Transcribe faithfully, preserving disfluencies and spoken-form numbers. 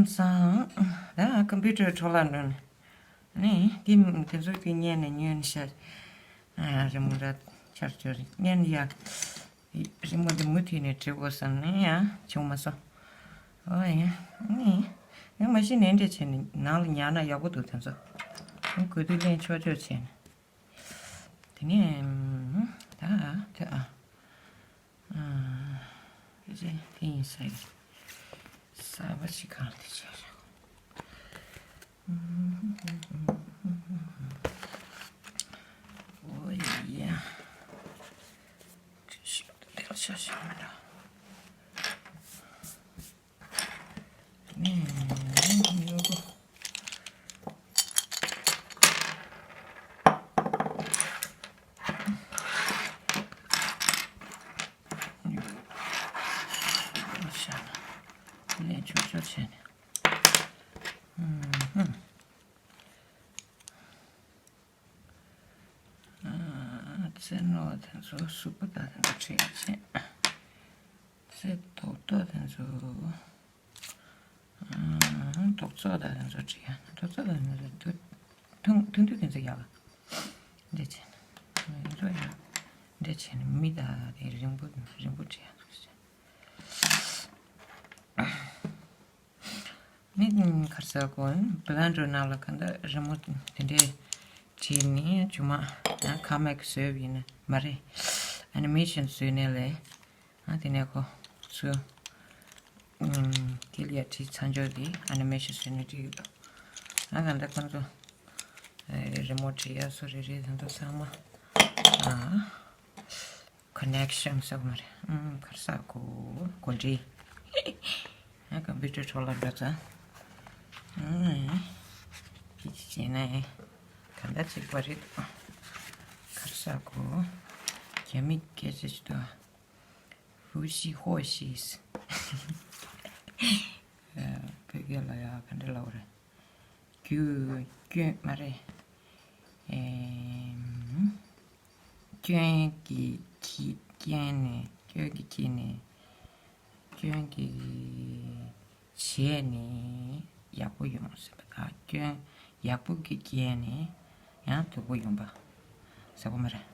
སང་། ད་ཀམ་པུ་ཊར་འཕྲོ་བརླག་འགྲོ་ནས། ནི་དེ་དེ་ཚོ་དེ་ཉན་ནས་ཉོན་ཤ། རི་མོ་ར་ཆར་ཆུར་ཉན་ཡ། རི་མོ་དེ་མུ་མཐུད་ནས་བྲི་དགོས་བསམ་ནས་ཡང་བྱུང་མ་སོང་། ཨོ་ཡ། ནི་ཡང་མ་གཞི་ནས་འདྲ་བྱས་ནས་ནང་ལ་ཉར་ན་ཡག་པོ་འདུག་དེ་ཚོ། གོ་དུས་ལེན་ཆོག་ཆོག་བྱས་ནས། དེ་ནས་ད་དེ་ཨ། ཨ། དེ་ཚེ་དེ་ཡིན་ས་ཡིན། གསར་པ་ཞིག་གང་དེ་བྱས་ཤག་ཨོ་ཡ། ཅི་ཞིག་དེ་ལ་ཤ་ཞིག་མི་འདྲ། ལས་ཆོག་ཆོག་བྱས་ནས། ཨ། རྩེ་ནོར་དེ་ཚོ་གཟུགས་པོ་དང་དེ་ཚོ་བྲིས་ཡ་བྱས། རྩེ་རྡོག་རྡོག་དེ་ཚོ། ཨ། རྡོག་ཚོགས་དང་དེ་ཚོ་བྲིས་ཡ། རྡོག་ཚོགས་དང་དེ་ཚོ་ཐུང་ཐུང་དུ་དེ་ཚོ་ཡག་ག་འདྲ་བྱས་ན། དེ་ཚོ་ཡག་འདྲ་བྱས་ན་མི་དང་དེ་རིང་པོ་རིང་པོ་བྲིས་ཡ་འདུག་ཟེར། ནི་གར་ས་གོ་བླ་འགྲོ་ནང་ལ་ག་འདྲ་རི་མོ་དེ་འདྲས་བྲིས་ནས་ཇུ་མ་ཡང་ཁ་མེག་བཟོས་ཡིན་ན་མ་རེད། ཨ་ནི་མེ་ཤིན་བཟོས་ནས་ལས། ཨ་དེ་ནས་ཁོ་ཚོ་དེ་ལ་ཡ་བྲིས་ཚར་འཇོག་དེ་ཨ་ནི་མེ་ཤིན་བཟོས་ནས་བྲིས་ཡོད། ཨ་ག་འདྲ་ཁོ་ཚོ་རི་མོ་བྲིས་ཡ་སོ་རེ་རེ་དེ་ཚོ་ཚང་མ་ཨ། ཁོ་ནེག་ཤན་ཟེར་བ་མ་རེད། ཨམ། གར་ས་གོ་གོ་འདྲི། ཨ། ཀམ་པུ་ཊར་འཕྲོ་བརླག་འགྲོ་ཙང་། ཨམ། ཅི་ཅི་བྱས་ན་ཨེ། ག་འདྲ་ཅིག་པ་རེད། གར་ས་གོ་རྒྱ་མི་སྐད་ཆ་ཞིག་འདུག་ཧྥུ་ཤི་ཧོ་ཤི། ཨ། བོད་སྐད་ལ་ཡ་ག་འདྲ་ལབ་རེད། རྒྱུ་སྐྱོན་མ་རེད། ཨེམ། སྐྱོན་གྱི་ཁྱི་རྐྱེན་ནས་སྐྱོན་གྱི་ཁྱི་ནས་སྐྱོན་གྱི་བྱས་ནས་ཡག་པོ་ཡོང་ཟེར་བ་དང་། སྐྱོན་ཡག་པོ་གི་རྐྱེན་ནས་ཡང་སྡུག་པོ་ཡོང་པ་ཟེར་བ་མ་རེད།